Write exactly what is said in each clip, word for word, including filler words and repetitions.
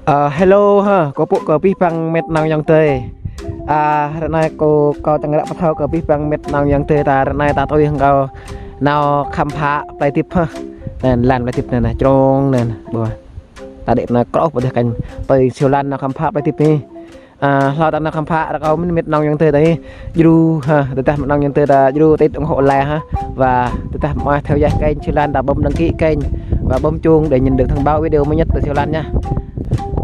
Ơ, hello ha, kâo pơpŭ kơ abih bang met nong ayŏng adơi. Ơ, ră anai kâo, kâo čang ră pơthâo kơ abih bang met nong ayŏng adơi ta, ră anai ta tui hăng kâo nao khám phá Plei Tip ha. Anai, lăn Plei Tip anai, anai, črông anai, anai, ƀuh. Ta đĕ anai, krôh pơ dêh kanh, tui siu lăn nao khám phá Plei Tip anai. Ơ, hlâo ta nao khám phá ră kâo mĭn met nong ayŏng adơi ta djru ha, tơdah met nong ayŏng adơi ta djru tĭt ủng hộ like ha. Và tơdah mơ̆ theo dõi kênh siu lăn ta bấm đăng ký kênh và bấm chuông để nhận được thông báo video mới nhất từ siu lăn nha.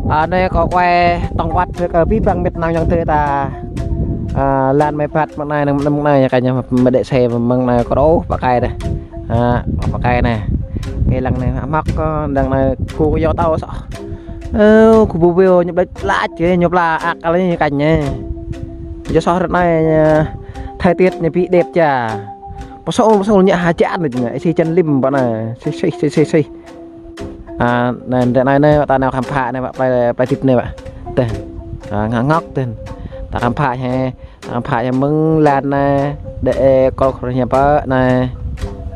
Ơ, anai kâo quay tổng quát kơ abih bang met nong ayŏng adơi ta. Ơ, lăn mơ̆ng phat mơ̆ng anai, mơ̆ng anai, mơ̆ng anai kanh, mơ̆ng đĕ xe mơ̆ng anai krôh pơkai dêh. Ơ, pơkai anai. Kơ lăng anai, mă mŏk kơ, lăng anai, kơ yua tao soh. Ơ, kơ ƀu ƀiă, ñu ƀlĕč ƀlĕč, kơ ñu pla ak kơ lĕ kanh anai. Yua soh ră anai, ơ, thời tiết ñu ƀu đẹp ča. Pơsôl, pơsôl ñu hơjăn anai, isi hơjăn lim pơ anai. Sih, sih, sih, sih, sih. Ơ, anai, ră anai, anai, ta nao khám phá anai, pơ Plei, Plei Tip anai, pơ. Tơ̆. Ơ, ngă ngŏk tơ̆. Ta khám phá hĕ. Ơ, phă ñu mơ̆ng lăn anai, đĕ, ơ, krôh krôh ñu pơ anai.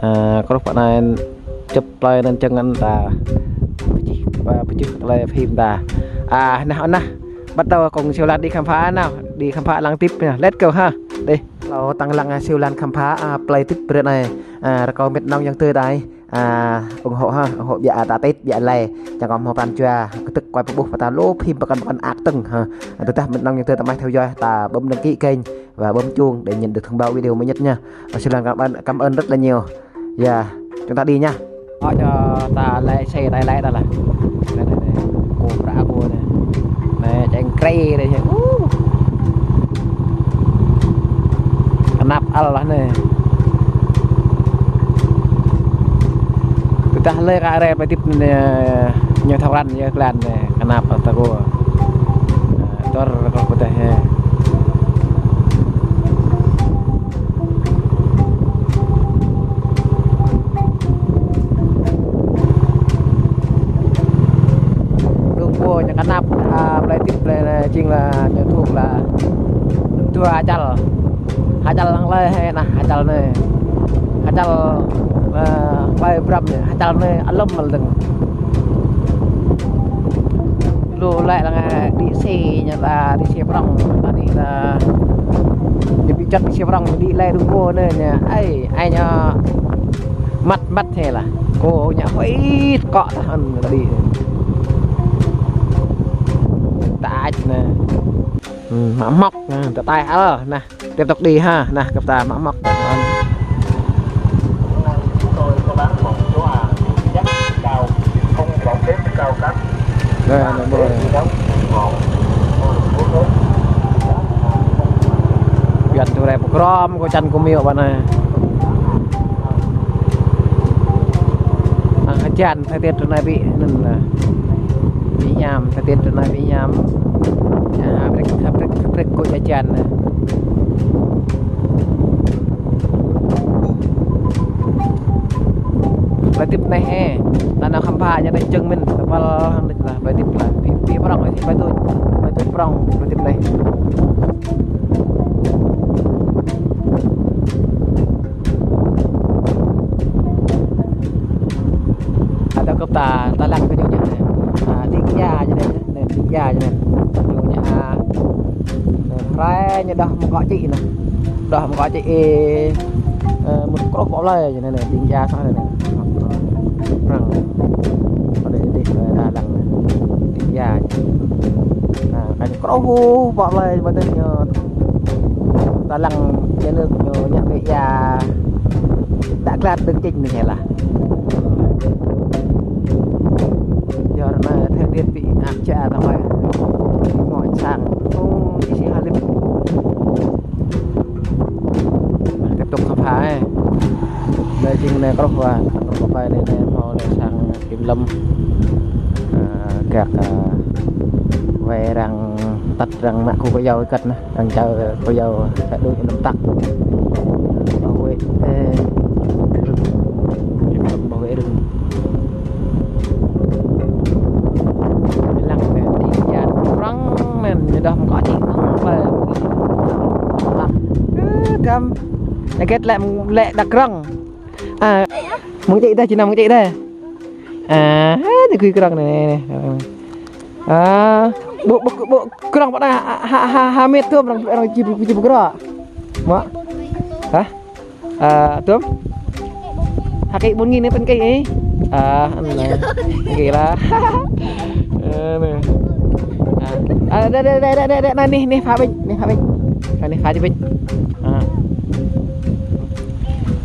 Ơ, krôh pơ anai, čŏp plơi anŭn čang anŭn ta. Pơčih, pơ-, pơčih tơlơi phim ta. Ơ, anai, anai. Bắt đầu kông siu lăn đi khám phá nào, đi khám phá lăng Tip nha. Let's go ha. Đi. Hlâo tăng lăng siu lăn khám phá, ơ, Plei Tip ră anai. Ơ, ră kâo met nong ayŏng adơi ta. Ơ, ủng hộ ha, ủng hộ ƀiă ta tĭt, ƀiă like, čang kơ hmâo pran jua, kơtưk quay pơƀuh pơ ta lu phim pơkŏn pơkŏn ak tơ̆ng ha. Tơdah met nong ayŏng adơi ta mă theo dõi, ta bấm đăng ký kênh và bấm chuông để nhận được thông báo video mới nhất nha. Và xin cảm ơn, cảm ơn rất là nhiều. Yă, chúng ta đi nha. Ơ, čơ ta lĕ xe ta lĕ đa lah. Anai, anai, anai. Kơ prăk kơ anai. Anai, čang krê anai. Uh. Kơnăp ăl lah anai. Tơdah lĕ kơ rai Plei Tip anai, ñu thâo krăn yơh klan anai, kơnăp ăl ta kơ. Ơ, dor kơ pơteh anai. Đường bộ ñu kơnăp, ơ, Plei Tip anai, anai, jing lah ñu thâo lah dua hơjăn. Hơjăn lăng lĕ hĕ anai, hơjăn anai. Hơjăn, ơ, plơi Brăm anai, hơjăn anai, alum mơ̆l dơ̆ng. Lu lĕ lăng, ơ, đi xe ñu ta, đi xe prŏng, ta đi ta. Ñu ƀu čăt đi xe prŏng, đi lĕ đường bộ anai ñu. Ai, ai ñu măt măt hĕ lah. Kơ ñu huĭ kŏ ta hăn ta đi. Ta ăt anai. Ơ, mă mŏk, ơ, ta tai ăl anai. Tiếp tục đi ha, anai, kơ ta mă mŏk. Rồi, anai, ƀuh. Ƀiă tui rai pơkrŏm, kơ čan kơ miu pơ anai. Ơ, hơjăn, thời tiết ră anai ƀu anŭn lah. Ƀu hiam, thời tiết ră anai ƀu hiam. Ơ, hơprĕk, hơprĕk, hơprĕk kơ hơjăn anai. Plei Tip anai hĕ, ta nao khám phá ñu đĕ čang mĭn, tơpăl hăng đĕ lah, Plei Tip lah. Pi, pi prŏng, pi, pi tuč, pi tuč prŏng, Plei Tip anai. Ơ, ta kơp ta, ta lăng kơ ñu ñu anai. Ơ, đĭ ia ñu anai, anai, đĭ ia ñu anai. Ñu ñu, ơ, anai, hrơi ñu đah mơkŏ čĭ anai. Đah mơkŏ čĭ, ơ, ơ, mŭt krôh pơ plơi ñu anai, anai, đĭ ia soh anai, anai. Prŏng. Pơ anai, anai, anai, ta lăng anai. Đĭ ia ñu. Anai, kanh krôh pơ plơi, ƀơi anai ñu. Ta lăng ñu anai, ñu ñu ƀĕ ia. Đă glăt dơ̆ng čĭ anai hĕ lah. Yua anai thời tiết ƀu ăt ča ta ƀai. Ngŏ sang. Ơ, isi hơlip. Tiếp tục khám phá anai. Anai jing anai krôh wa, krôh wa anai, anai hmâo anai sang kiểm lâm. Ơ, gak, ơ, wai arăng tăt arăng mă kơ kơyâo kơt anai. Đang čar kơ yua sa đuĭ năm tăk. Bảo vệ, ơ, rừng. Kiểm lâm bảo vệ rừng. Lăng anai, đĭ ia prŏng anai, ñu đah mơkŏ čĭ prŏng lĕ. Ơ, găm. Anai kĕt lĕ, lĕ đah krŏng. Ơ, mơ̆ng čĭ đah, či nao mơ̆ng čĭ đah. Ơ, anai gui krŏng anai, anai, anai. A, ƀu, ƀu, ƀu, krong pơ anai, ha, ha, ha, ha mĕt tơm, arăng, arăng či, či pơgrŏ. Mă. Hă? A, tơm? Hă kơ ƀôn ngin anai pơ kơ ih? A, anai. Kơ lah. Anai. A, a, đa, đa, đa, anai, anai, pha ƀĕč, anai, pha ƀĕč. Anai, pha či ƀĕč. A.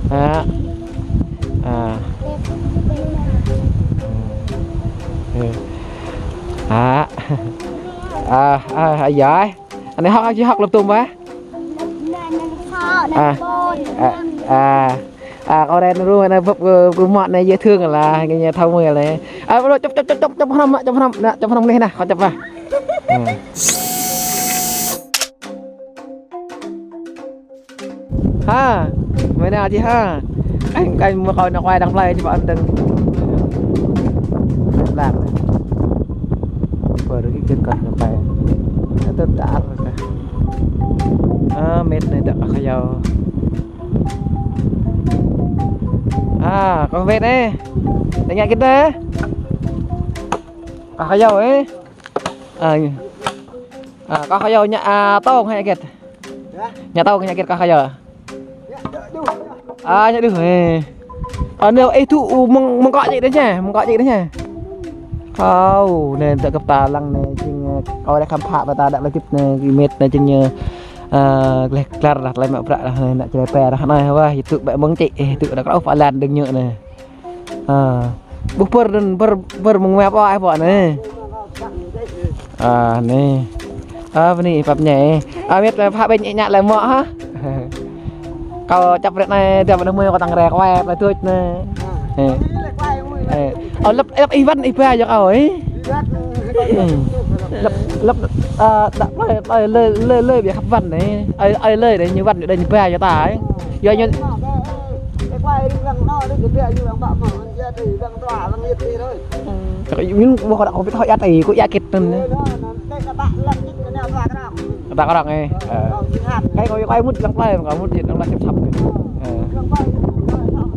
A. A. Ơ. A. A, a, a, yai. Anai hŏk, hŏk, hŏk lơ̆m tơm ba. A. A. A. A, kâo ren ru, anai bưp kơ, kơ mă anai dễ thương lah, nghe thâo mơi lah. A, ƀu lŏ, čŏp, čŏp, čŏp, čŏp, čŏp hrŏm, čŏp hrŏm, anai, čŏp hrŏm anai, anai, kâo čŏp ba. Ơ. Ha, mơi anai či ha. Kơnh, kơnh mơ̆ kâo nao kuai đang plơi či pơ anŭn dơ̆ng. Lăng. Pơ rơgih kơ kơnh nao kuai. Tơdah dar kah. A, mĕt anai dŏ kah kơyâo. A, kâo mĕt anai. Tơña kơ tơdah. Kah kơyâo ih. A, a, kah kơyâo ñu, a, tong hă hơget? Hă? Ñu tong hă hơget kah kơyâo? Ñu dŏ đuh. A, ñu dŏ đuh, ơ. A, anai ih tŭ, u, mơ̆ng, mơ̆ng kâo čih đah ñu, mơ̆ng kâo čih đah ñu. Kâo, anai tơ kơpta lăng anai, jing, ơ, kâo đah khăm phă pơ ta đah lơ̆m tip anai, kơ mĕt anai jing ñu, ơ, gleh klar lah, tơlơi mă bruă lah, anai, ană čơlơi pĕ lah, anai, wah, ih tŭ ƀĕ mơ̆ng čih, ih tŭ đah krao pha lan đơ̆ng ñu anai. A, ƀuh pơr anŭn, pơr, pơr mơ̆ng mĕp ôh, ih ƀuh anai. A, anai. A, bơni, pap ñai. A, mĕt, pha ƀĕ ñu lĕ mơ̆ hă? Kâo čăp rĕ anai, tơdah anai mơi kâo tăng rĕ kuai, plơi tuč anai. Ơ. Ơ. Ơ, lăp, lăp ih wăn ih ba yơh kâo, ơ. Ơ. Lăp, lăp, a, đah plơi, plơi, lơi, lơi, lơi, biă khăp wăn anai. Ơ, ơ, lơi anai, ñu wăn, anai ñu ba yơh ta, ơ. Yua ñu Kơ ñu ƀuh kơ đah kơ pit hŏ ia tơi, kơ ia kit anŭn. Kơ đah kơ rŏng ih. Ơ. Kơ kâo kơ ai mŭt lăng plơi, kâo mŭt lăng plơi čŏp čŏp. Ơ.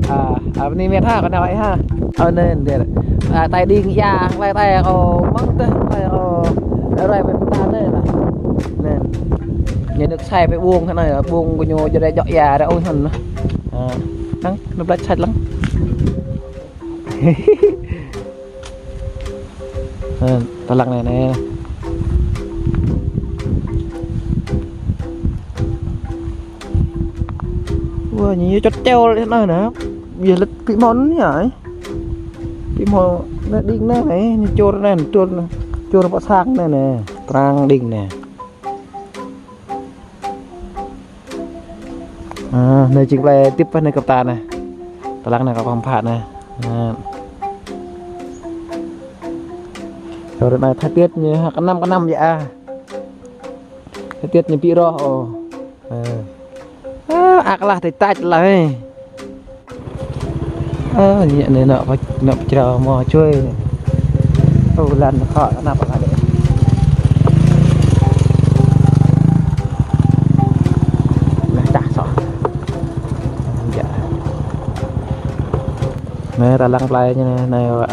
A, a, bơni mĕt ha, kơ nao ai ha. Ơ, anai, anai. A, tai đing ia, plơi tai kâo mơ̆ng tơh, plơi kâo. Rai pơ ta anai lah. Anai. Ñu nao sai pơ ƀong anai, ƀong kơ ñu jơdai jŏk ia, rai ôh anŭn lah. A, hăng, nao plơi sat lăng. Anai, ta lăng anai, anai. Wah, ñu čŏt čeo lĕ anai nă. Biă lĕ pĭ mơ̆n anai. Pĭ mơ̆n anai đing anai, anai, ñu čor anai, čor anai. Čor pơ sang anai, anai. Prang đing anai. A, anai jing plơi tip anai kơ ta anai. Ta lăng anai kâo khăm phă anai. A. Kâo ră anai thời tiết ñu kơnăm kơnăm yơh a. Thời tiết ñu ƀu rơ̆ ôh. A. A, ak lah tơčăt lah ơ. Ơ, ñu anai nao pơ, nao pơ črâo mơ̆ čuai anai. Ơ, lăn khŏ anăp lah đĕ. Anai čah soh. Yơh. Anai ta lăng plơi ñu anai, anai wă.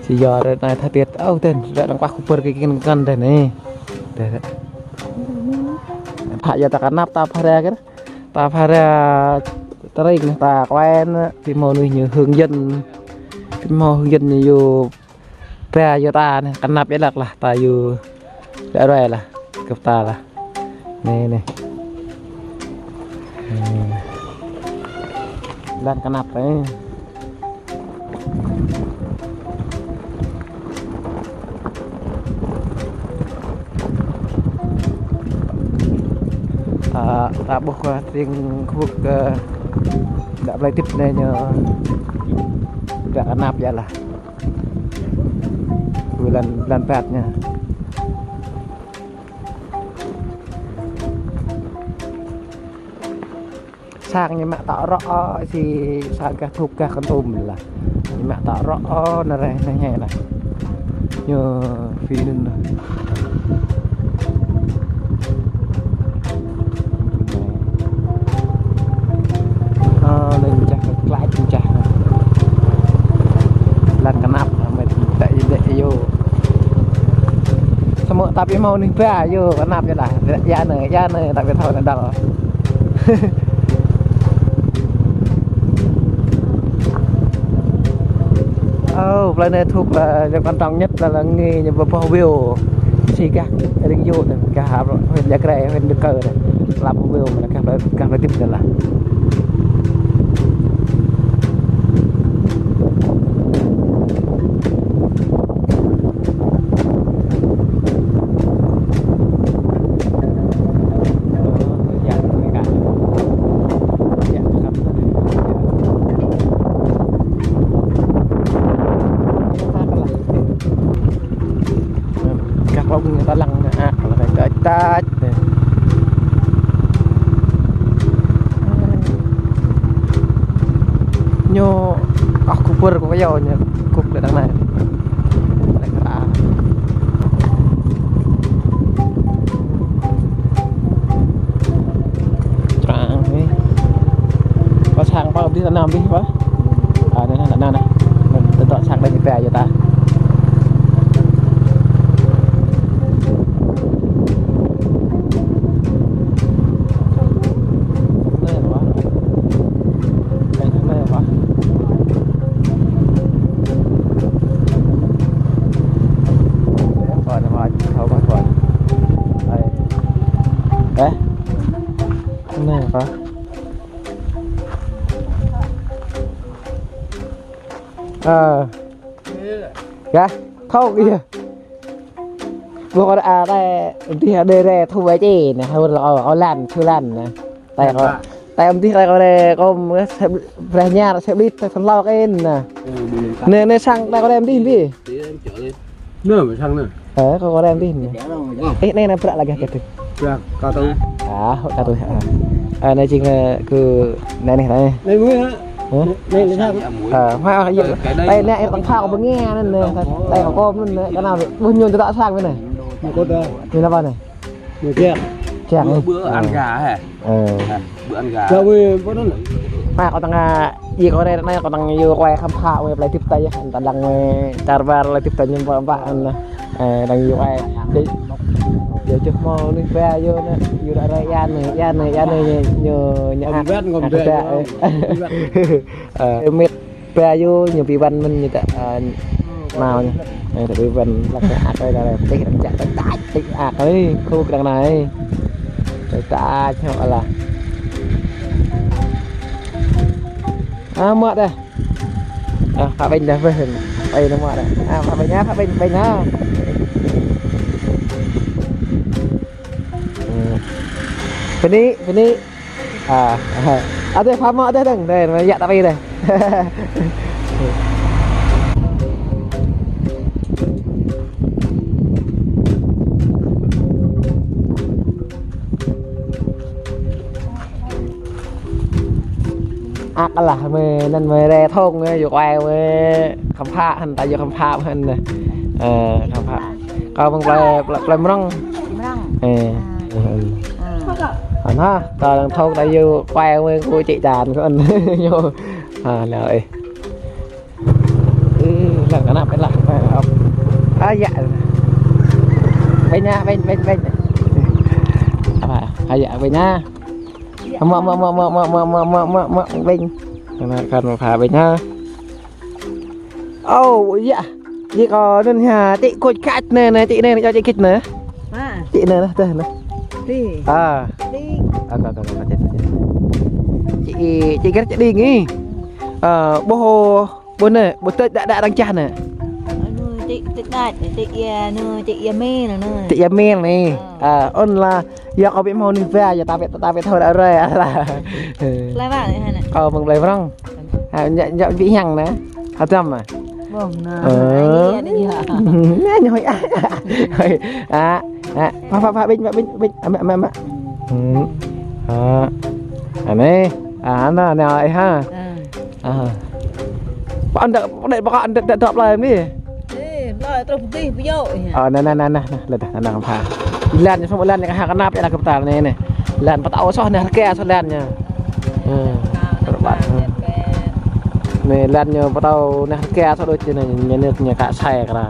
Či yua ră anai thời tiết, ơ, tơ̆n, ră lăng kuah kơ pơr kơ kơnơ̆ng kơnơ̆ng tơ̆n anai. Tơ̆n. Phă yơh ta kơnăp ta phara kơ. Ta phara tơring ta kuai anai, ƀu hmâo mơnuih ñu hướng dẫn. Ƀu hmâo hướng dẫn ñu yua ba yua ta anai, kơnăp yơh lăk lah, ta yua ră ruai lah, kơ ta lah. Anai, anai. Anai. Lăn kơnăp anai. A, ta ƀuh kơ tring khuk kơ đah plơi tip anai ñu đah kơnăp yơh lah. Kơ lăn, lăn pat ñu. Sang ñu mă tŏ rŏ, si sang gah thŭk gah kơtŭm lah. Ñu mă tŏ rŏ, nao rai, nao ñe lah. Ñu phi anŭn lah. Ơ, anai čah, klač čah. Lăn kơnăp, mĕt, tơdah yơh Tapi hmâo anih ba, yơh, kơnap yơh lah. Ia anai, ia anai, tapi thâo anai dơ̆ng. Ơ, plơi anai thâo lah, yang quan trọng nhất là, là ngui ñu ƀu hmâo view. Si gah rĭng yŭ anai, gah huyện Ia Grai, huyện Đức Cơ anai. Lăp hmâo view, mă anai gah plơi, gah plơi tip anai lah. Gah ƀơ̆ng ñu ta lăng anai, ăt, lăng anai, tač, tač. Ñu, ah, kơkuh pơr kơ yua ñu, kơkuh lĕ tơngan anai. Lĕ kơra. Trang anai. Kơ sang pơ abih tơnah abih pơ. Ơ, anai, anai, anai, anai. Tơdŏ sang đơi ñu pĕ yơh ta. Anai pơ. Anai pơ. Ơ. Anai pơ. Ơ. Gah, thâo kơ yơh. Ƀuh kơ, a, tơlơi, tih đê rê thu bai čê anai, hơr lŏ, ơ, lăn, čư̆ lăn anai. Tơlơi kơ, tơlơi tih tơlơi kơ rê, kơ, brah ñar, sĕ blit, tơlơi lŏk in anai. Anai, anai sang tơlơi kơ rê tih, tih. Anai, sang anai. Ơ, kơ rê tih anai. Ơ, anai, anai, prăk lagi kơ tih. Prăk, kơ tih. A, kơ tih, a. A, anai jing, ơ, kơ, anai, anai, anai. Anai, mui, hă? Hă? Anai, anai, anai. Ơ, hă, yơh. Tơlơi anai, tơlơi phao kơ bơnge anai, anai. Tơlơi kơ kôm anai, kơ anai, ƀuh ñu tơdŏ sang anai. Ñu kơ tơdŏ. Ñu anăp anai. Ñu ček. Ček anai. Bơ, bơ ăn gà hă? Ơ. Hă? Bơ ăn gà. Gà mui, bơ anŭn. Anai kâo tơngan, a, Ih, kâo anai, anai kâo đang yua quay khám phá wơ̆t plơi tip ta yơh, ta đang wơ̆t čar ƀar plơi tip ta ñu ƀă ƀă anai. Ơ, đang yua quay. Yơh, yơh, čơh hmâo anih ba yơh anai, yua ră ruai ia anai, ia anai, ia anai ñu, ñu, ñu ăt, ăt kơdă. Ơ, mĕt ba yơh ñu pi ƀăn mơ̆n ñu ta, ơ, nao ñu. Ơ, ta pi ƀăn lăk ăt ruai ta, tih đang čăk, tih tač, tih ăt ruai, kơkuh đang anai. Tih tač, hŏ alah. A, mă đah. A, pă ƀañ đah, ƀañ. Ƀañ anai mă đah. A, pă ƀañ, a, pă ƀañ, ƀañ anai. Hmm. Pơni, pơni. A, a. Adih, pă mă đah dơ̆ng. Dih, mă yă tapi dih. Ăt alah, mơi anŭn mơi rê thŏng, mơi yua quay, mơi khám phá hăn, ta yua khám phá hăn anai. Ơ, khám phá. Kâo mơ̆ng plơi, plơi, plơi Mrŏng. Mrŏng. Ơ. A. Ơ. Anai, ta đang thŏng ta yua quay, mơi kơ čĕ čan kơ anŭn. Ñu. A, anai, ơ. Ơ, lăng kơ anăp, lăng kơ anăp. A, yă. Ƀañ anai, ƀañ, ƀañ, ƀañ. Apa? A, yă, ƀañ anai. Mă, mă, mă, ƀañ. Anai, kăn mă pha ƀañ anai. Ô, yă. Yă kơ anŭn hă, čĕ kôč kăč anai, anai, čĕ anai, čĕ kôč anai. Hă? Čĕ anai, anai, tah anai. Tih. A. Tih. A, kơ, kơ, kơ, čĕ, čĕ. Čĕ, čĕ găr čĕ đing ih. A, ƀuh Ƀu anai, ƀu tơč đa đa arăng čah anai. Anŭn, čĕ, čĕ đač, čĕ ia, anŭn, čĕ ia mel, anŭn. Čĕ ia mel anai. Ơ. A, anŭn lah, yua kơ ƀu hmâo anih ba, yua ta ƀu, ta ƀu thâo đa ruai, alah. Plơi Mrŏng anai hă anai? Ơ, mơ̆ng plơi Mrŏng. A, ñu, ñu ƀu hiăng anai. Hơdăm anai. Ƀơ̆ng anai. Ơ. Anai, anai, anai. Anai, anai, anai. A, a, pă, pă, pă, ƀañ, pă, ƀañ, ƀañ. Amĕ, amĕ, amĕ. Hmm. A. Anai. A, anai, anai, ih hă. A. A. Pă anai, pă anai, pă anai, dŏ, dŏ plơi anai. Ê, plơi truh pơdih pơyŏ, ih. Ơ, anai, anai, anai, anai, anai, lĕ dah, anai, anai, anai. Lan ñu, samơ̆ lan ñu kơ hă kơnap yơh lah kơ pơtăl anai, anai. Lan pơtao soh anai, rơkê soh lan ñu. Ơ, rơbat. Anai lan ñu pơtao anai, rơkê soh đôč anai, ñu, ñu, ñu kă sai kơ lah.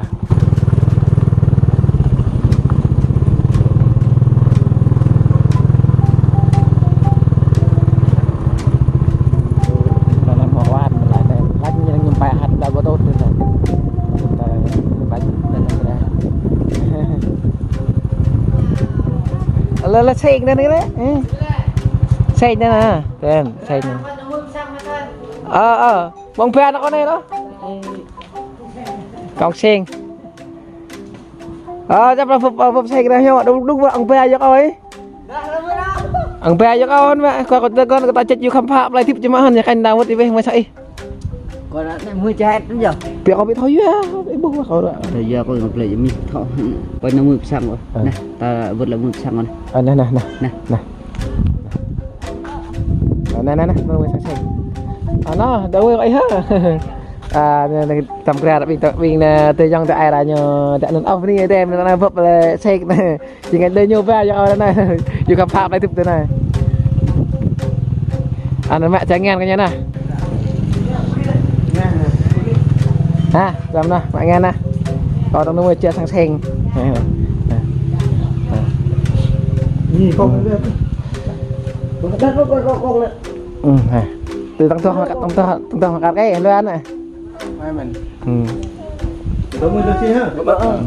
Lơ, lơ seng anai anai. Ơ. Seng anai anai. Ten, seng anai. Ơ, ơ. Ƀơ̆ng ba anŭn kơ anai lơ. Kông seng. Ơ, čăp lơ bưp, bưp seng anai ñu. Đung, đung ƀơ̆ng ba yơh kơ ơi. Ƀơ̆ng ba yơh kơ ơi mă. Kơ, kơ, kơ, kơ ta čĕt yua khăm pha plai tip čơmă hăn ñu kăn đa wơ̆t ih weh mă sa ih. Kơ anai mui čăt yơh. Pia kơ ƀĭ thâo yua, ih ƀuh kơ ră. Thâo yua kơ ngă plei mih thâo. Kơ anai mui pơsăng kơ. Ơ. Anai, ta wơ̆t lă mui pơsăng kơ anai. Ơ, anai, anai, anai. Anai. Anai. Anai, anai, anai, mui pơsăng seng. Anai, đa wơ̆t kơ ih hă. Ơ, anai, anai, tăm kra ƀing, ƀing anai, tơjŏng tơ ai ră ñu, tơ anŭn ôh anai, tơ anŭn bưp lĕ seng anai. Jing anai ñu ba yơh kơ ơi anai. Yua khăm pha plai tip tơ anai. Anŭn mă čang ngăn kơ ñu anai. Ha, dăm anai, mă ngăn anai. Kơ tơnŭn mui ča sang seng. Ha, ha. Ha. Ih, kông. Kông, kông, kông, kông anai. Ư, ha. Tui tăng tŏh, tăng tŏh, tăng tŏh kar kơ, lu anai. Mai mơ̆n. Ư. Tơmu lu si ha. Ơ.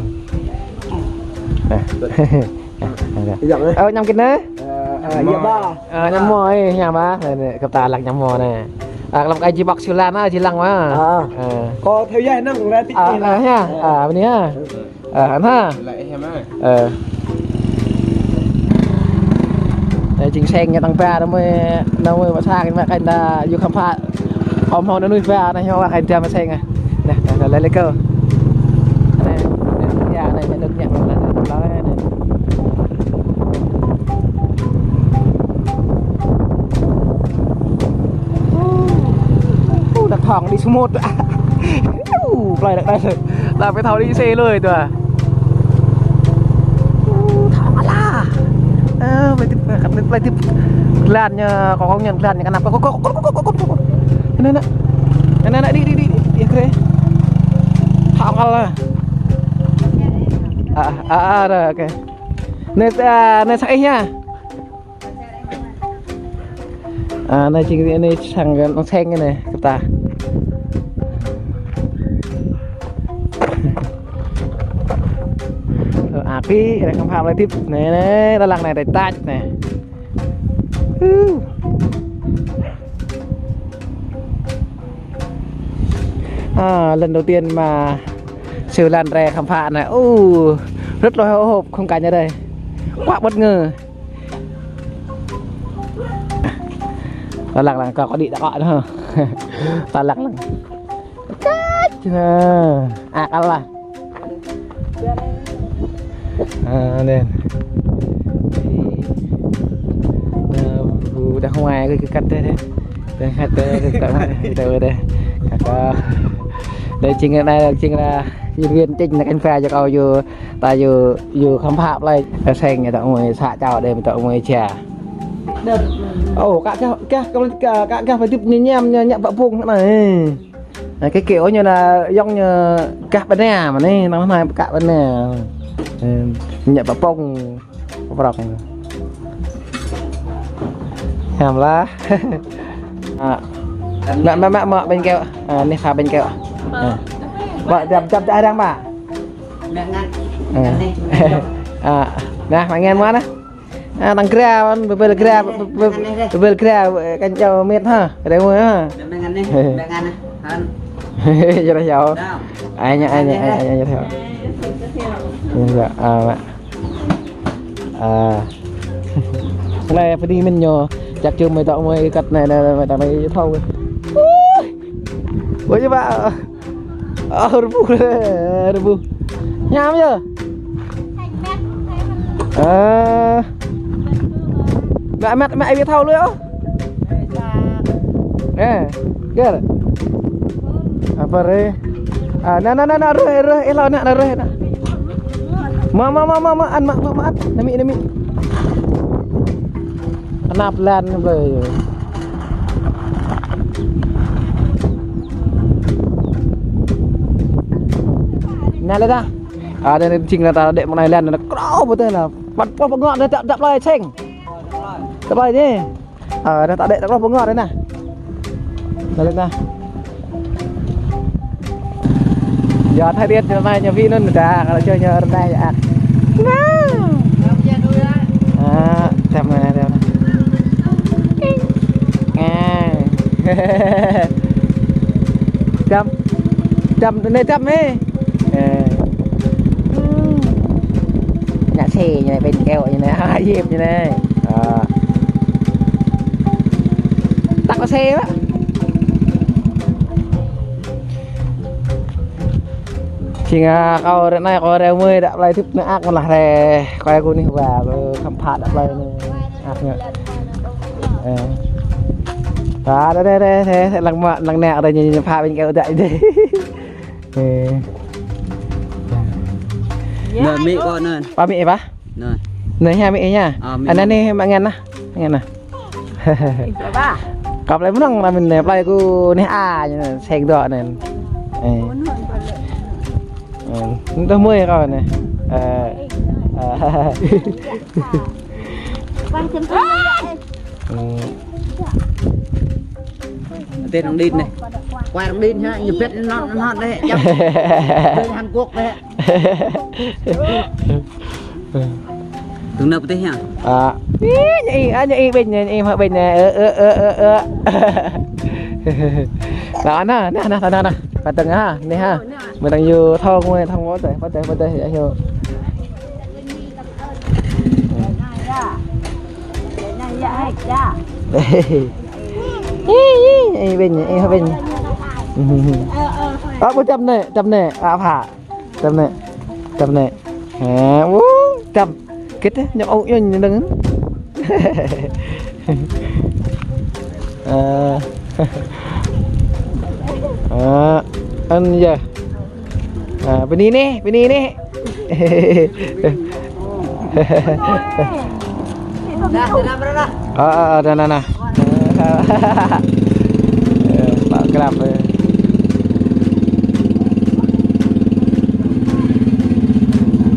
Ơ, ñăm kit anai? Ơ, ơ, yơh ba. Ơ, ñăm mơ̆, ơ, ñăm ba. Anai, anai, kơ ta lăng ñăm mơ̆ anai. Ơ, lăng ai či bŏk siu lan, ơ, či lăng mơ̆. Ơ. Ơ. Kơ thâo yơh năng, lăng tip anai. Ơ, ơ, ha. Ơ, bơni ha. Ơ, anai ha. Lĕ ih mă. Ơ. Anai jing seng ñu tăng ba, anai mui, anai mui mă sa kơ mă kăn đa yua khăm pha. Ôm hŏ anai nuih ba, anai hŏ kăn đa mă seng ah. Anai, anai, anai, lĕ kơ. Anai, anai, anai, anai, anai, anai. Ơ, đa thŏng đĭ smooth. Ơ, plei đa, đa, đa pơthâo đĭ xe lui tui. Ơ, thŏng ala. Ơ, plei tip, plei tip. Glan ñu, kơ kông ñu glan ñu kơnăp. Kơ, kơ, kơ. Anai, anai. Anai, anai, đĭ, đĭ, đĭ, đĭ. Yơh, kơ. Thŏng ala. Ơ, ơ, ơ, rồi, ok. Anai, ơ, anai sang ih ñu. Ơ, anai jing, anai sang kơ anŭn seng anai, kơ ta. Ơ, akĭ, anai khăm pha plai tip. Anai, anai, ta lăng anai, ta čăt anai. Ơ. Ơ, lần đầu tiên mà siu lan rai khăm pha anai. Ơ, rất là hồi hộp khung cảnh ở đây. Quá bất ngờ. Ta lăng lăng kơ, kơ đĭ đa kơ anai. Ta lăng lăng. Čăt. Anai. Ơ, akal lah. Ơ, anai. Ơ, ƀu đah huai kơ kăt tơ anai. Tơ kăt tơ, tơ kăt tơ, tơ tơ. Kăt tơ. Anai jing anai, jing lah nhân viên chính anai kăn pha yơh kơ ơi yua. Ta yua, yua khăm pha plei, ta seng ñu ta mui sa čô đe ta mui ča. Ơ, kă gah, gah, kă, kă, kă gah pơdip ñu ñăm ñu ñă pă pông anai. Anai, kơ kơ ơi ñu anai, yŏng ñu gah bơna mơ̆n anai, năng anai kă bơna. Ơ, ñă pă pông, pơprŏk. Hiam lah. Ơ. Mă, mă, mă, mă, bánh kẹo. Ơ, anai pha bánh kẹo. Ơ. Mă, dăm, dăm, dăm, dăm, mă. Ơ. Ơ, anai, mă ngăn mơ̆n anai. Ơ, tăng gra, bơbel gra, bơbel, bơbel gra, kăn čô met ha, rơmui ha. Jơlah yua. Ai ñu, ai ñu, ai ñu, ai ñu yua. Ơ, mă. Ơ. Anai pơđĭ mơ̆n ñu, čăk čum mơi tŏ mơi kăt anai, anai, anai, mơi tŏ anai thâo. Ui. Ui, yơh, mă. Ơ, rơbuh, rơbuh. Hiam yơh. Ơ. Mă, mă, mă, ai ƀu thâo lui ôh. Ơ, gơ̆. Apa rê? Ơ, anai, anai, anai, anai, rơh, rơh, ih lŏ anai, anai, rơh, anai. Mă, mă, mă, mă, mă, ăn, mă, mă, mă, ăn. Anai mĭ, anai mĭ. Kơnăp lan blơi. Anai lĕ ta. Ơ, anai jing anai ta đĕ mơ̆ng anai lan, anai krô pơtê lah. Păt pơ̆ pơngŏ anai ta, ta plơi seng. Ta plơi anai. Ơ, anai ta đĕ ta krô pơngŏ anai anai. Anai lĕ ta. Giờ thời tiết năm nay ñu phi anŭn ta, kơ čơ ñu rơnai yơh. Nah. Ơ. Čăm. Čăm, anai čăm ih. Ơ. Ngă xe ñu anai, ƀing keo ñu anai, ah, Yip ñu anai. Ơ. Tăk kơ xe ƀă. Čing, ah, kâo ră anai, kâo ră mơi đă plơi tip anai ak mơ̆n lah ră. Kâo kơ anih wa, ơ, khăm phă đă plơi anai. Ak ñu. Ơ. Ta, đa, đa, đa, đa, lăng mă, lăng nă, đa, ñu, ñu phă ƀing keo đă, đa. Ơ. Anai, amĭ kâo anai. Pă amĭ ih pă? Anai. Anai hă amĭ ih hă? Ah, amĭ. Anai anai mă ngăn ah. Ngăn ah. Ih, pă? Kâo plơi mơnơ̆ng anai mơ̆n anai, plơi kâo anih a, ñu anai, seng dŏ anai. Ơ. Ơ, anŭn tơh mơi kâo anai. Ơ. Ơ. Ơ. Tê răng đít anai. Quay răng đít hă, ñu pĕt nŏt nŏt đeh, djăp. Pĕt Hàn Quốc đeh. Tơ̆ng nao pơtih hă? Ơ. Ih, ñu ih, ah, ñu ih ƀing, ñu ih mă ƀing, ơ, ơ, ơ, ơ, ơ. Lah, anai, anai, anai, anai, anai. Pơtơ̆ng hă, anai hă. Mơ̆ng đang yua thong, mơ̆ng thong pơtih, pơtih, pơtih, yua. Ih, ih, ih, ƀing, ih, ƀing. Ah, ƀu čăm anai, čăm anai, ah, phă. Čăm anai, čăm anai. Ha, wu, čăm. Kĕt, ñu ôh, ñu, ñu đơ̆ng. Ơ. Ơ, anŭn yơh. Ơ, bơni anai, bơni anai. Dah, dah, dah, dah. Ơ, ơ, ơ, dah, dah, dah. Ơ, pă krăp, ơ.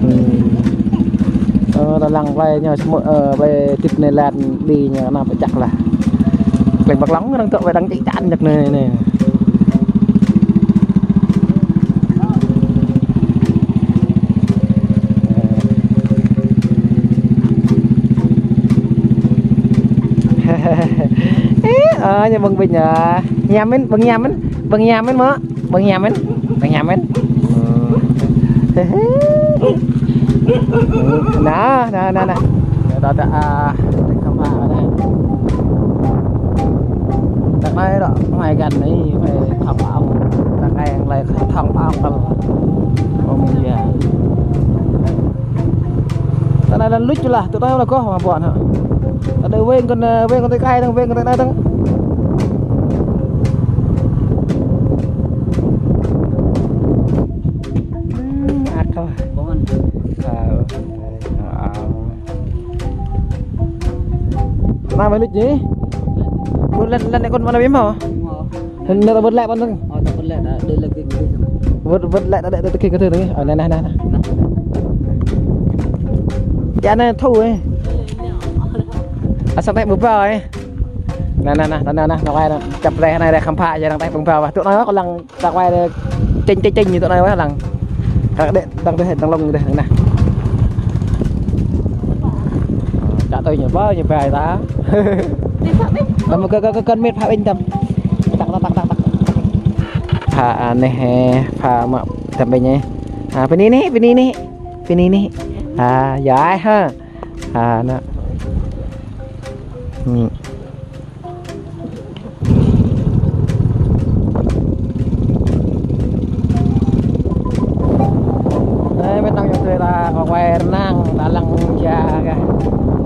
Hmm. Ơ, ta lăng plơi ñu, samơ̆, ơ, plơi tip anai lăn đi ñu anai pơčăk lah. Plơi Ƀak Lông arăng tŏ wai đang čĭ čan jak anai, anai. Ơ, ñu ƀơ̆ng ƀing ñu. Ñam mơ̆n, ƀơ̆ng ñam mơ̆n, ƀơ̆ng ñam mơ̆n mơ̆. Ƀơ̆ng ñam mơ̆n, ƀơ̆ng ñam mơ̆n. Nah, nah, nah, nah. Đó, đó, à, khám phá ở đây. Đợt này đó, ngoài gần này phải thăm ông. Đợt này lại thăm ông. Ông già. Tơ anai lăn luč lah, tơ anai lah kâo mă ƀuăn hă. Tơ anai weng kơ, ơ, weng kơ tơkai dơ̆ng, weng kơ tơkai dơ̆ng. Hmm, akal. Ƀuăn. Ơ, ơ. Tơ anai mă luč anai. Ƀuăn lăn, lăn anai kơ mơ̆n anai ƀiă mơ̆? Anai ta wơ̆t lĕ ƀôn dơ̆ng. Ơ, ta wơ̆t lĕ, ta đơi lĕ kơ kơ. Wơ̆t, wơ̆t lĕ ta đơi, đơi kơ kơ dơ̆ng. Ơ, anai, anai, anai, anai. Yua anai thu ih. Asăp teh ƀu ƀao ih. Anai, anai, anai, anai, anai, anai, anai, čăp reh anai reh khăm phă yơh, anai teh ƀu ƀao. Tŭ anai kâo lăng ta wai đơi čĕng, čĕng, čĕng ñu tŭ anai wai lăng. Kơ đĕ, đang đĕ, đang lông đĕ, anai. Čă tui ñu ƀơi, ñu ƀơi ta. Tăm kơ, kơ, kơ, kơ mĕt phă ƀing tăm. Tăk, tăk, tăk, tăk, tăk. Phă, anai, phă mă tăm ƀing anai. Ah, bơni anai, bơni anai. Bơni anai. Ah, yơh, ha. Ah, anai. Hmm. Anai, mĕt nong yơh tui ta kơ wai rơnang, ta lăng ja kơ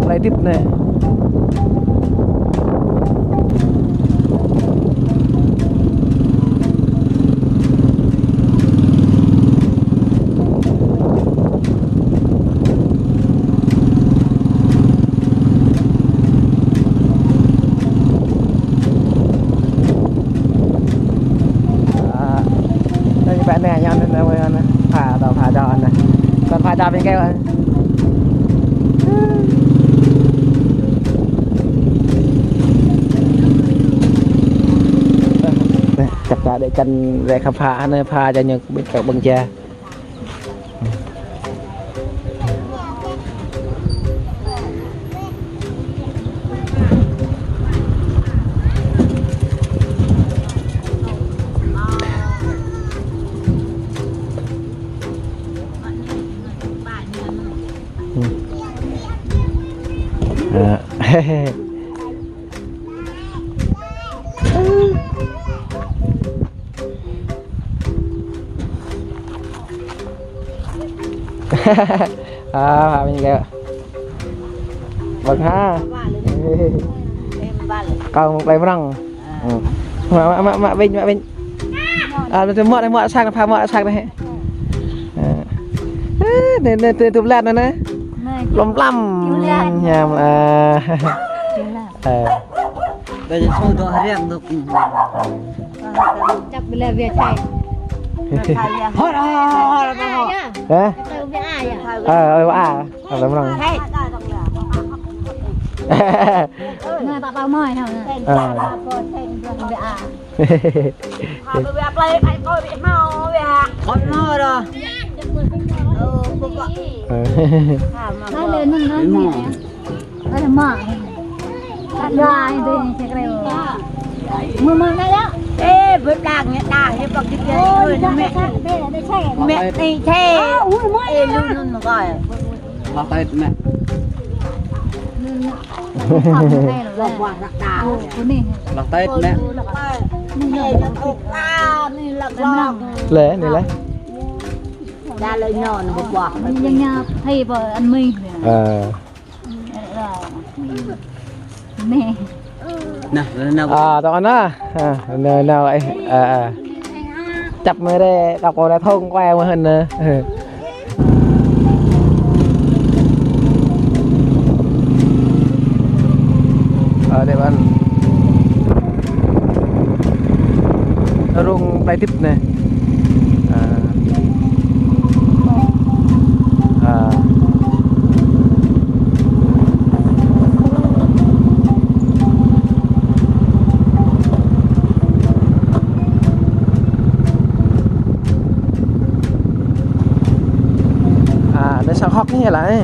plơi tip anai. Ơ, anai ñu ƀă anai, ñu anai, anai, anai. Phă dŏ, phă dŏ anai. Kơ phă dŏ ƀing keo. Anai, čăp ta đĕ čăn rĕ khăm phă anai, phă ja ñu ƀing keo ƀơ̆ng ja. Ơ. À, Phạm Minh Gẹo. Vâng ha. Kâo mơ̆ng plei Mrŏng. Ừ. Mă, mă, mă, mă, ƀing, mă, ƀing. À, mă, mă, mă, sang, Phạm, mă, sang anai. À. Ơ, anai, anai, anai, tŭ blan anai. Plŏm plŏm. Hiam, à. Ơ. Dah jatuh tu harian tu. Čăp bơlê wia čai. Hot, hot, hot, hot. Hah? Čăp bơlê wia ya. Ơ, ơ, à. Ơ, lăm rong. Hei. Nă, ta pao mơi hă. Ơ. Wia a. Hot mơ dah. Ơ. Ba lê nưng nă. Ơ, mă. Gai dê, ček reo. Mơ, mơ, nă, ya. Ê, bơ̆t đang, nă, đang, nă, bơ̆t đang, nă, mẹ. Mẹ, nă, chê. Ê, lu, lu, lu, gai. Lăk tết mẹ. Lăk tết mẹ. Lĕ, anai lĕ. Đa lơi nhon, bơ̆t đang. Yang nya, hay bơ, ăn mì. Ơ. Nă. Nă, nă, nă. À, tong anai. À, nă, nă, ơ, à, à. Čăp mơi rai, kâo kơ rai thong kuai mơ̆n anai. Ơ, dêh ƀăn. Rung plei Dĭp anai. À. À. À, anai sang hŏk anai lah, ơ.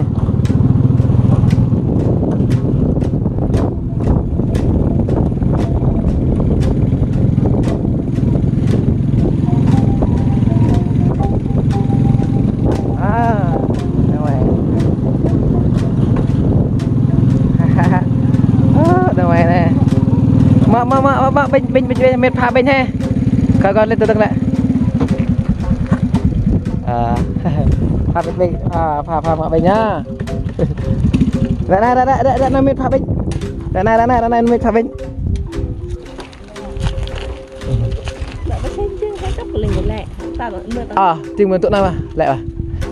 À, ra ngoài. Ơ, ra ngoài anai. Mă, mă, mă, mă, mă, ƀing, ƀing, ƀing, ƀing, mĕt pha ƀing hă. Kơ, kơ, lĕ tơdang lĕ. Ơ, pha ƀing, ƀing, pha, pha, pha, mă ƀing hă. Ră anai, ră anai, ră anai, ră anai mĕt pha ƀing. Ră anai, ră anai, ră anai mĕt pha ƀing. Ơ, jing mơ̆n tŭ anai mă, lĕ mă.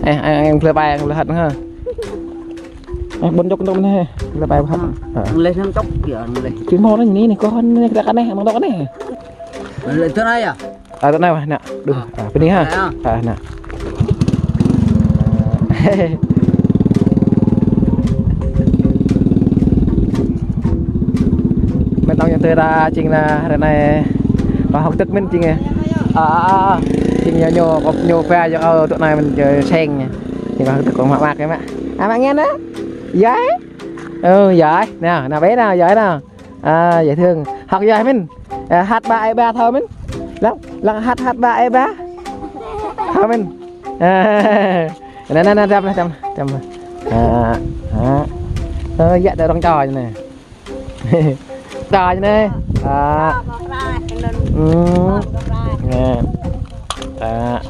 Ơ, ơ, ơ, plei ƀai, plei hăt hă. Ơ, ƀôn djŏk tŭ anai, plei ƀai hăt. Ơ. Lĕ sang čŏk kơ, lĕ. Jing mơ̆n anai, anai, kơ anai, kơ anai, mơ̆ng tŭ anai. Lĕ tŭ anai ya? À, tŭ anai mă, nă. Đuh, à, pơ anai hă? À, nă. Mĕt nong yang tơra jing nă, ră anai. Pă hŏk tơ̆k mơ̆n jing ơ. À, à, à. Jing ñu, ñu, kơ ñu pă, ñu kơ tŭ anai mơ̆n, ñu seng. Jing pă hŏk tơ̆k kơ mă mă kơ mă. À, mă ngen nă? Yai? Ơ, yai. Nă, nă, ƀĕ nă, yai nă. À, dễ thương. Hŏk yơh mơ̆n. À, hát ba ai ba thâo mơ̆n. Lăng, lăng hát hát ba ai ba. Thâo mơ̆n. À, nă, nă, nă, tăm lah, tăm, tăm. À, à. Ơ, yă, đa rong čô anai. Čô anai. À. Ư. Nă. À.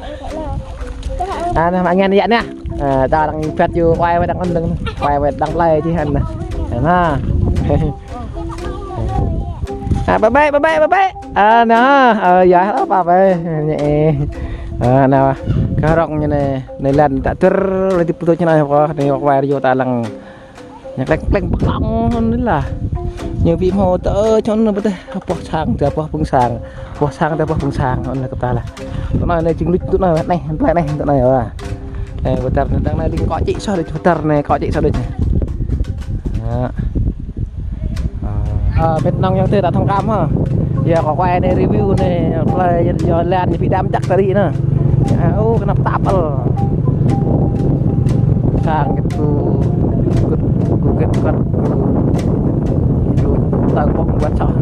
À, nă, mă ngen yă nă. À, ta đang phet yu, kuai wai đang ăn đang. Kuai wai đang plei či hăn nă. Nă. À, bye bye, bye bye, bye bye. À, nă, à, yă, bye bye. Ñu. À, nă, kơ rong ñu anai, anai lăn ta tơr, lĕ tip tui ñu anai, kơ, anai, kuai yu ta lăng. Ñu kleng kleng pơklŏng anai lah. Ñu ƀu hmâo tơ čon anai ƀu teh. Boh sang, tơ boh pơ̆ng sang. Boh sang, tơ boh pơ̆ng sang. Anai kơ ta lah. Tơ anai, anai jing luč tơ anai, anai, anai, anai, tơ anai, wa. Anai, pơtăr anai, tơ anai, ling kŏ čĭ soh đôč, pơtăr anai, kŏ čĭ soh đôč. Nă. À, mĕt nong yang tơ ta thong kam hă. Yă, kơ kuai anai review anai, plei yơ lăn ñu ƀu đăm čăk tơri nă. Ơ, kơnăp tap ăl. Sang kơ tŭ, kơ, kơ, kơ, kơ, kơ, tơ̆k pŏk ƀuăt soh.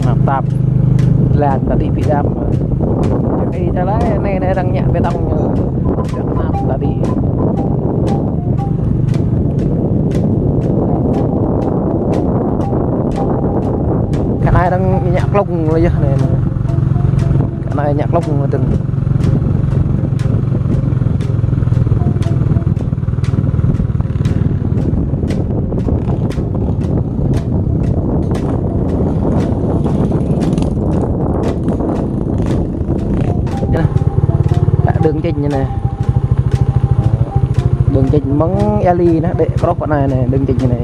Kơnăp tap. Lăn tơri ƀu đăm. Ih, ta lăi, anai, anai arăng ñă bê tông ñu. Kơnăp tơri. Đang ñă klŏng lơi yơh anai. Anai ñă klŏng lơi dơ̆ng. Anai, tă dơ̆ng čĕng anai. Dơ̆ng čĕng mơ̆ng Ia Li anai, đĕ krŏp anai anai, dơ̆ng čĕng anai.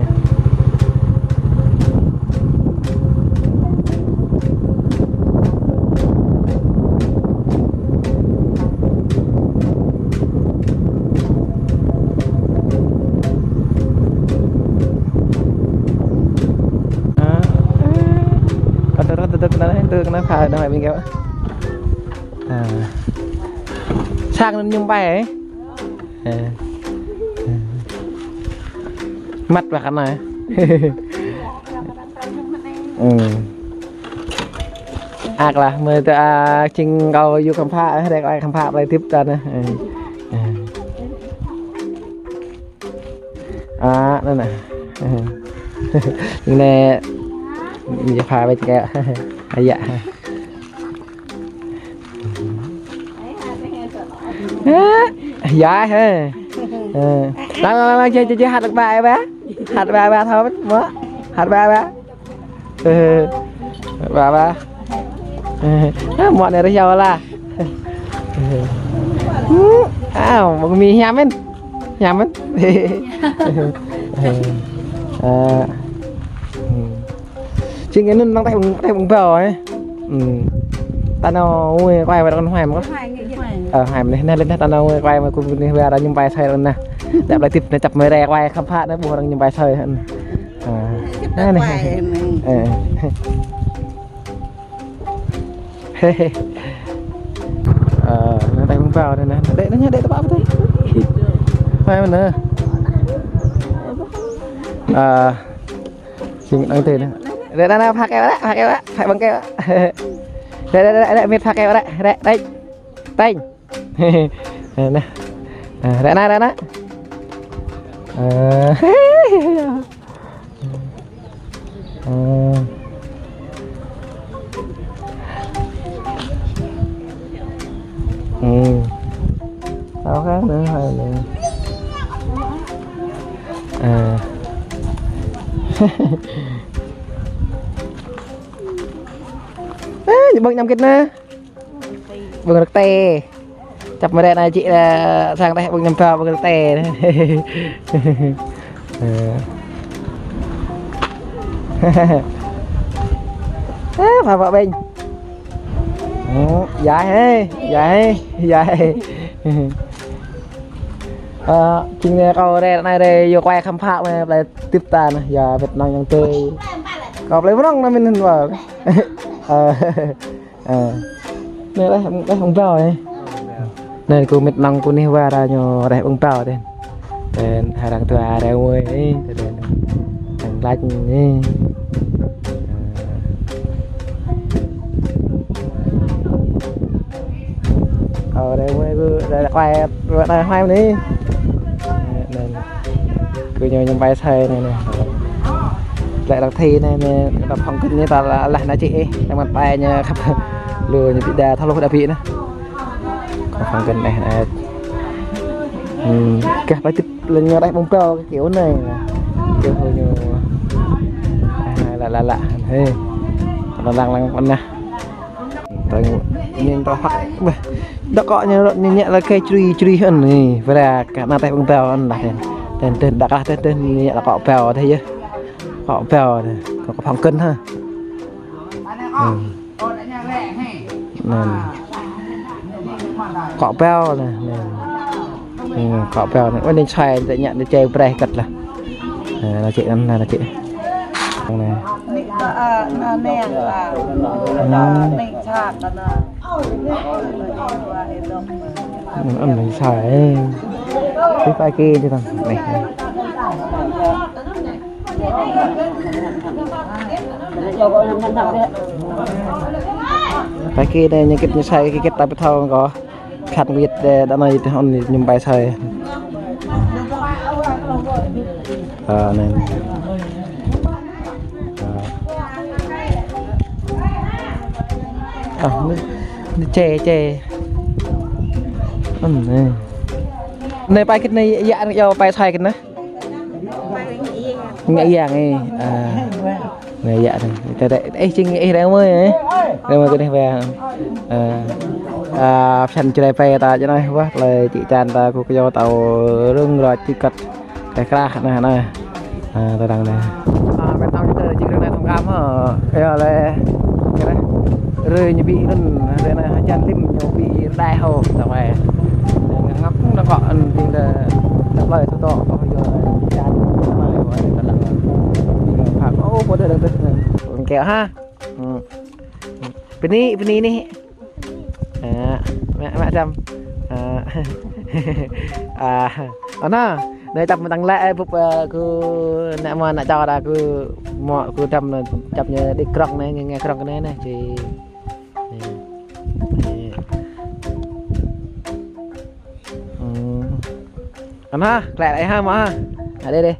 Kơ tơrơh tơdơ̆k anai, tơdơ̆k anai, phă anai, ƀing kơ. À. Sang anŭn ñu ƀai, ê? À. Măt ƀă kơ anai. Ừ. Ak lah, mơi tơ, a, čing kâo yua khăm pha, ê, rek lai khăm pha, plei tip ta anai. Ừ. Ừ. À, anŭn anai. Anai, ñu pha ƀĕ kơ. Aya. Ơ, ya hă. Ơ. Lăng, lăng, lăng, lăng, čê, čê, čê, hăt ƀă, ƀă. Hăt ƀă, ƀă, thâo mơ̆n, mơ̆. Hăt ƀă, ƀă. Ơ, ƀă, ƀă. Ơ, mơ̆ anai rơyâo lah. Ơ. Ơ, mơ̆ng mi hiam mơ̆n. Hiam mơ̆n. Ơ. Ơ. Ơ. Čing anŭn năng teh ƀơ̆ng, teh ƀơ̆ng ƀâo, ê. Ư. Ta nao, ui, kuai wai rơkăn huai mơ̆. Ơ, huai mơ̆ anai, anai, anai, ta nao, ui, kuai mơ̆ kơ anai, wai ră ñu ƀai asơi anai. Djăp plei tip anai, djăp mơi rai kuai khăm pha anai, ƀuh ră ñu ƀai asơi anai. Ơ. Anai, anai. Ơ. Hê, hê. Ơ, năng teh ƀơ̆ng ƀâo anai, anai. Đĕ, anai, đĕ, tơpă ƀu tui. Huai mơ̆n anai. Ơ. Čing năng teh anai. Rek, rek, rek, phă kơ rek, phă kơ rek, phă ƀơ̆ng kơ rek. Rek, rek, rek, rek, mĭt phă kơ rek, rek, rek. Teng. Anai. À, rek anai, rek anai. Ơ. Ơ. Ừ. Tao khác nữa, hai nữa. À. Ê, ƀơ̆ng ñăm kĭt anai. Ƀơ̆ng rơ̆k tê. Čăp mơ̆ rek anai čĭ, ơ, sang teh ƀơ̆ng ñăm ƀâo ƀơ̆ng rơ̆k tê. Ơ. Ơ, pha pha ƀĕng. Ơ, yai hê, yai hê, yai hê. Ơ, čing anai kâo rek anai rek yua kuai khăm pha mơ̆ plei tip ta anai, ya Việt Nam yang tê. Kâo plei mơnong anai mĭn hăn wa. Ơ. Ơ. Anai reh, reh ƀơ̆ng ƀâo anai. Anai kơ mĭt nong kơ anai wa ră ñu reh ƀơ̆ng ƀâo anai. Anai arăng tua arăng wơi anai. Anai arăng lač anai. Ơ, arăng wơi kơ arăng kuai, arăng huai anai. Anai. Kơ ñu ñu ƀai asơi anai anai. Lĕ ră tơ̆ anai anai, kơ ta phŏng kơ ñu ta lah, lah anai čĭ ê, ta măt ƀai ñu khăp. Lu ñu ƀu đa thâo lu đa ƀu anai. Kơ phŏng kơ anai anai. Ư, kơ plei tip lĕ ñu reh ƀơ̆ng ƀâo kơ kiểu anai. Kơ hơ ñu. À, lă, lă, lă. Hê. Lăng, lăng, lăng anai. Tơ̆ng, ñu tơ̆ hăk. Ƀeh. Đŏk kơ ñu, ñu ñĕ lĕ kơ črui, črui hăn anai. Wơ̆t ră kơ anai teh ƀơ̆ng ƀâo anai lah. Tơ̆ng, tơ̆ng, đŏk lah tơ̆ng, tơ̆ng, ñu ñĕ lĕ kŏ ƀâo tơ̆ yơh. Kŏ ƀâo tơ̆. Kŏ, kŏ phŏng kơ hă. Ư. Anŭn. Kŏ ƀâo anai, anŭn. Ư, kŏ ƀâo anai. Ơ, anai asơi, tơ̆ ñă, anai čê breh kơ̆t lah. Anai, anai čê, anai, anai čê. Anai. Anai, ơ, anai, anai, ơ, anai, anai čê, anai. Anai, anai asơi. Ơ, ƀing ta kơ anai tơ̆ng. Anai. Pagi anai ñu kĭt ñu asơi kơ kĭt ta ƀu thâo kơ. Khăt wĭt đe, đa anai tơ̆ hŏn ñu ƀai asơi. Ơ, anai. Ơ. Ơ, anai, anai čê, čê. Ơ, anai. Anai pai kơ anai yă, yă pai soi kơ anai. Ngă yang ih. Ơ. Anai yă anai. Ih, čing ih rơmơi ih. Rơmơi kơ anai wa. Ơ. Ơ, pơsăn čơđai pai ta čơđai wa. Tơlơi čĭ čan ta kơ kơ yua tao rơ̆ng rơ̆t čĭ kăt. Tơlơi krah anai, anai. Ơ, tơdang anai. Ơ, mĕt tong tơ čĭ rơ̆ng anai tong kam hă. Yua lĕ. Kơ anai. Rơi ñu ƀĭ anŭn, rơi anai hơjan lim ñu ƀĭ rơđah hŏ, sampai ngă ngăp anŭn kơ anŭn ting đơ, đơ plơi tŭ tŏ, kơ yua hơjan, sampai yua tơdang. Phak, ôh, pô đơ đăng tơ. Kơ ha. Bơni, bơni anai. Ơ, mă, mă čăm. Ơ. Ơ, anai, anai čăm mơ̆ng tang lĕ, ơ, bŭp, ơ, kơ ană mơ̆n ană čô đa kơ mơ̆ kơ čăm, čăm ñu đĭ krŏng anai, ngă, ngă krŏng kơ anai anai, či. Anai, klĕ đai ha mơ̆ ha. Adih, adih.